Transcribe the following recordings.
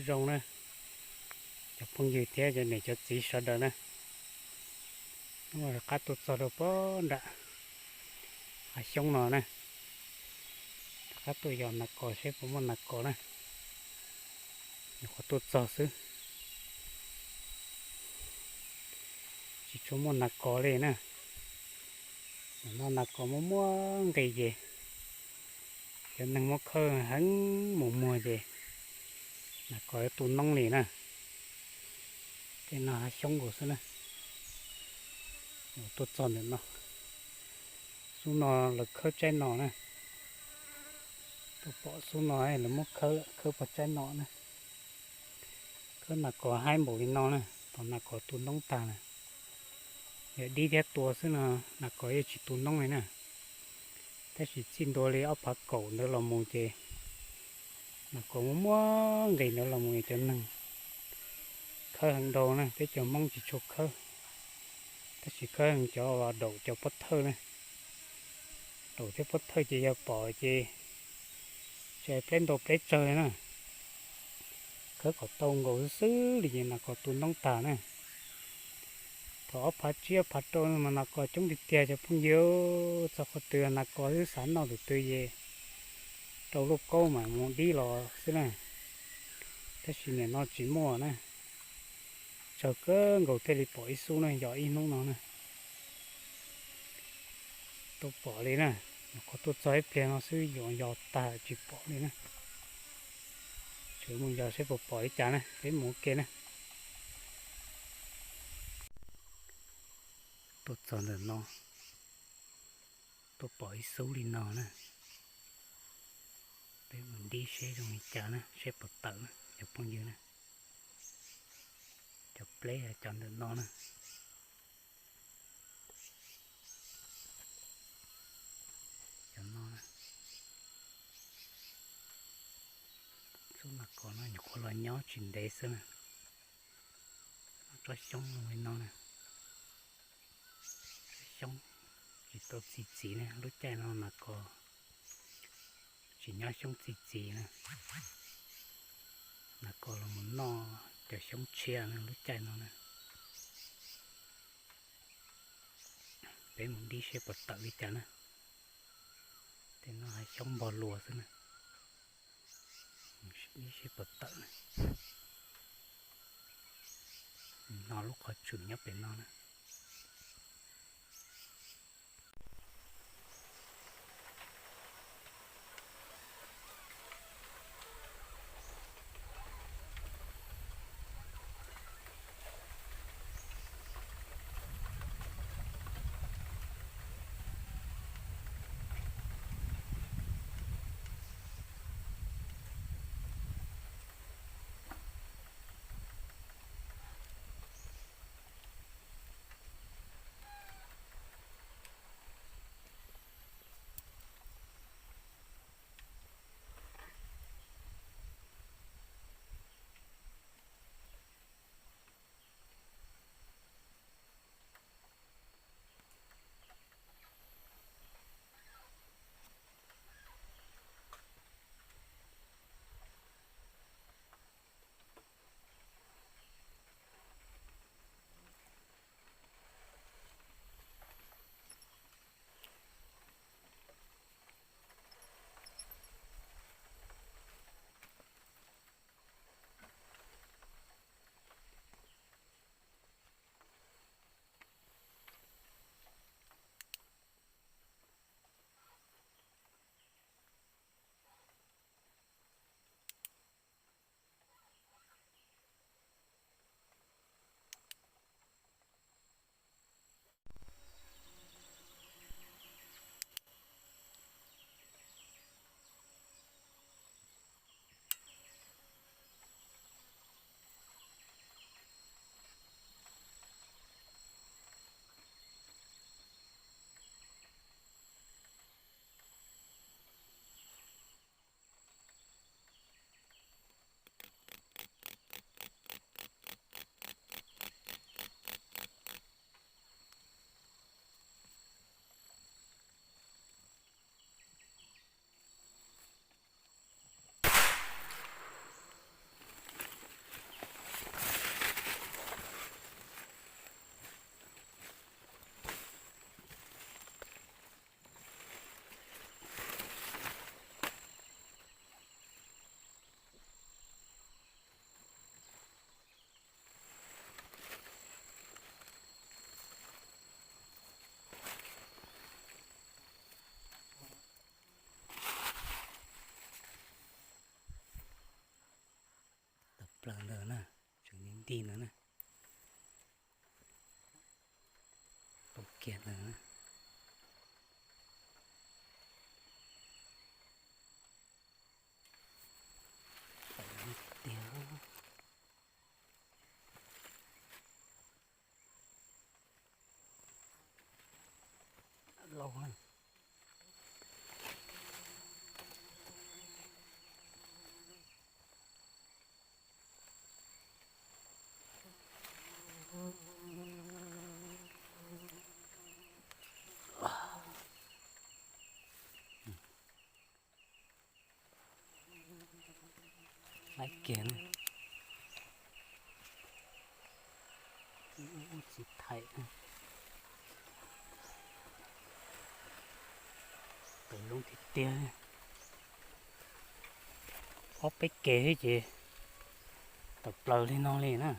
Zoo na, cov phooj ywg thiab cov niam cov txiv sawv daws na, hnub no rov qab tuaj txog rau pem nram hav xyoob no na, rov qab tuaj yos nas kos seb puas muaj nas kos na. Nyuam qhuav tuaj txog xwb, tsis tshua muaj nas kos li na. Nim no nas kos muaj muaj nqis ces cov neeg muab khawb heev mus muag ces nas kos yuav tu noob li na. Tej no hav xyoob nkaus xwb na. Tuaj txog ntawm no, xub no lawv khawb tsaib no na. Tuaj pom xub no lawv muab khawb, khawb pog tsaib no na. Khawb nas kos haib npaum li no na, thaum nas kos tu noob tag na. Yog dib thiab tua xwb no, nas kos yeej tsis tu noob li na. Tab sis txij ntua li ob phav kaum ntawd los mus ces nas kos muaj muaj nqis ntawd los mus cov neeg khawb heev dhau na, peb cov Hmoob tsis tshua khawb. Tab sis khawb heev cov uas daum cov pob thawj na. Daum thiab pob thawj ces yog pom ces tsis hais pleb ntau pleb tsawg li na. Khawb kom tau nkaus xwb xwb li ces nas kos tu noob tag na. Thaum ob phav tsib ob phav rau mas nas kos coob tiag tiag cov phooj ywg, txog qhov twg nas kos xwb xav noj tus twg ces rau lauj kaub mam mus dib los xwb na. Tab sis nim no tsis muaj na, tsawg kawg nkaus thiaj li pom ib xub na, yog ib hnub no na. Tuaj pom li na, nyuam qhuav tuaj txog ib pliag no xwb yuav yos tag tsis pom li na. Tseem mus yos seb puas pom li cas na, peb mus ua ke na. Tuaj txog ntawm no, tuaj pom ib xub li no na. Peb mus dib seb zoo li cas na, seb puas tawm na cov phooj ywg na. Cov pleb cov ntawm no na. Cov no, xub nas kos no nyuam qhuav los nyob tsis ntev xwb na. Tsob xyoob zoo li no na. Xyoob tsis tau txi txiv na, lub caij no nas kos tsis nyob xyoob txi txiv na. Nas kos los mus noj cov xyoob tshiab na lub caij no na. Peb mus dib seb puas tawm li cas na. Tej no hav xyoob npog luas xwb na. Mus dib seb puas tawm na. No lub qhov tswm nyob pem no na. ti ntawd na. Tau kiag ntawd na. Tiag. Lauj. Laib kiag na. Ub, txiv thaim. Tawm zoo tiag tiag. Ob peb kev thiab ces tawm plaws li no li na.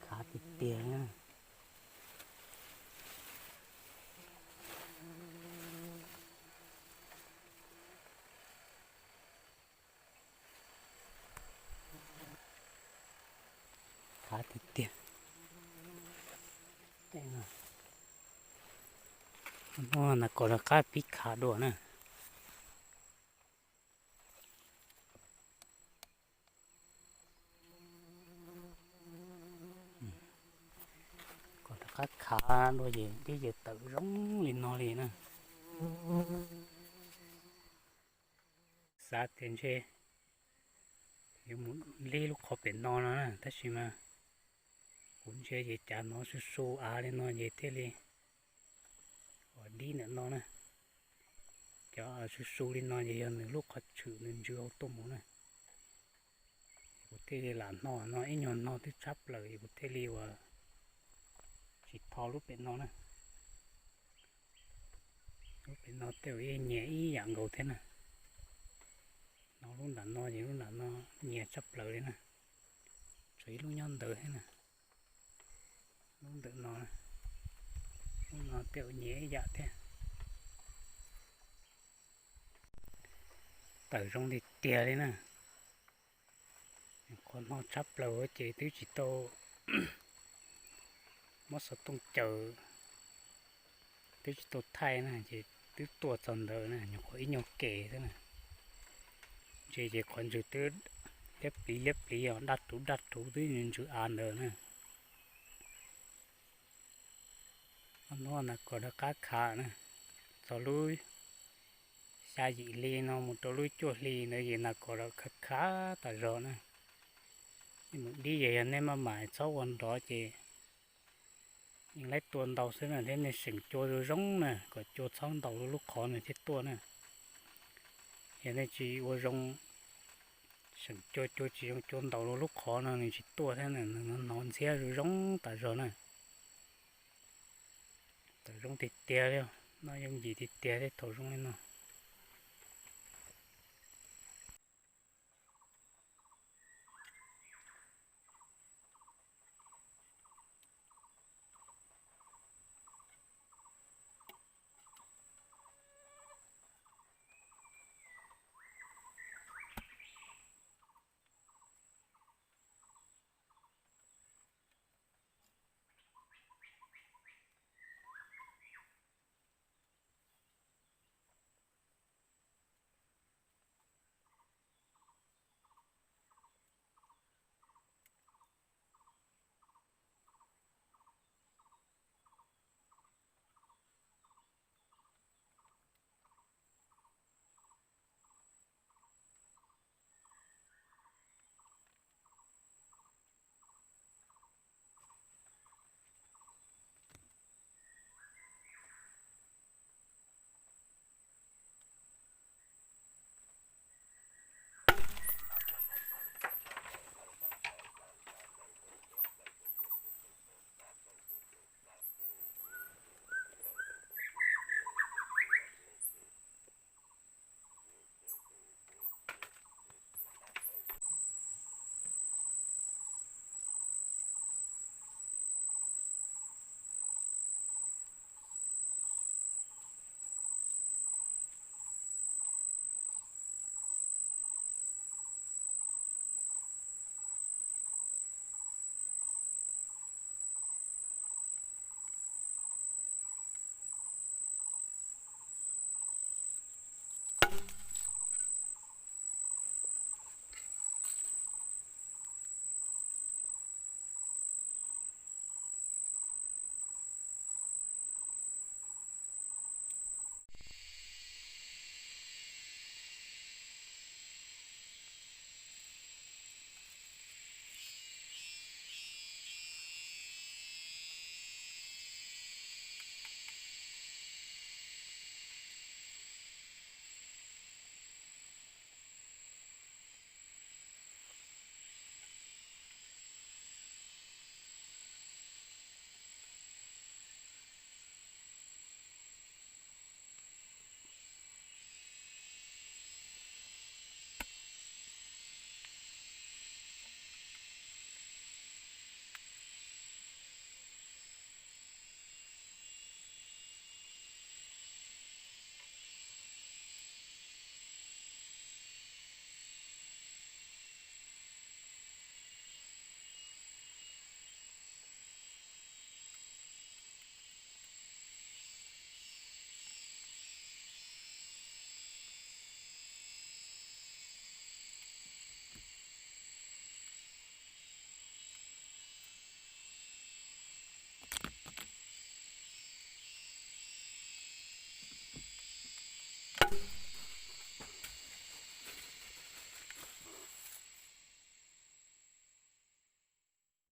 Khav tiag tiag. Khav tiag tiag. Muab nas kos rov qab pib khav dua na. Kos rov qab khav dua ces twb yog tawm zoo li no li na. Xav tias ntshe yuav mus li lub qhov pem no no na, tab sis mas kuv ntsia ces cas hnov su su av li no ces thiaj li ua dib ntawm no na. Cov su su li no ces yog nws lub qhov tshwm nws ntsws hauv tuaj mus na. Kuv thiaj li lam hno no, ib nyuag hno twb tshab plaws es kuv thiaj li ua tsis tho lub pem no na. Lub pem no tej zaum yeej nyias ib yam nkaus thiab na. No lub nram no ces lub nram no nyias tshaj plaws li na. Tshuav ib lub nyob ntawd thiab na. Lub ntawm no, lub no tej zaum nyias ib yam thiab. Tawm zoo tiag tiag li na. Qhov no tshab plaws ces twb tsis tau muab xov tooj caws, twb tsis tau thaij na ces twb tuaj txog ntawd na, nyuam qhuav ib nyuag ke xwb na. Ntsia ces qhov ntsws twb liab pliv liab pliv os, daj ruv daj ruv twb ntsws av ntawd na. Hnub no nas kos rov qab khav na, txog lub xya yim hli no mus rau lub cuaj hli ntawd ces nas kos rov khav khav tas zog na. Nej mus dib ces yog nej maj mam txhob ua nrov ces yeej laib tua ntau xwb na, thiab nej seem cua zoo zoo na, kom cua txhob ntaus lub qhov nws thiaj tuaj na. Yog nej tsis ua zoo, seem cua cua tsis zoo, cua ntaus lub qhov no nws tsis tuaj thiab na, nws hnov ntxhiab zoo zoo tas zog na. Tawm zoo tiag tiag li, noj yooj yim tiag tiag thiab thaum zoo li no.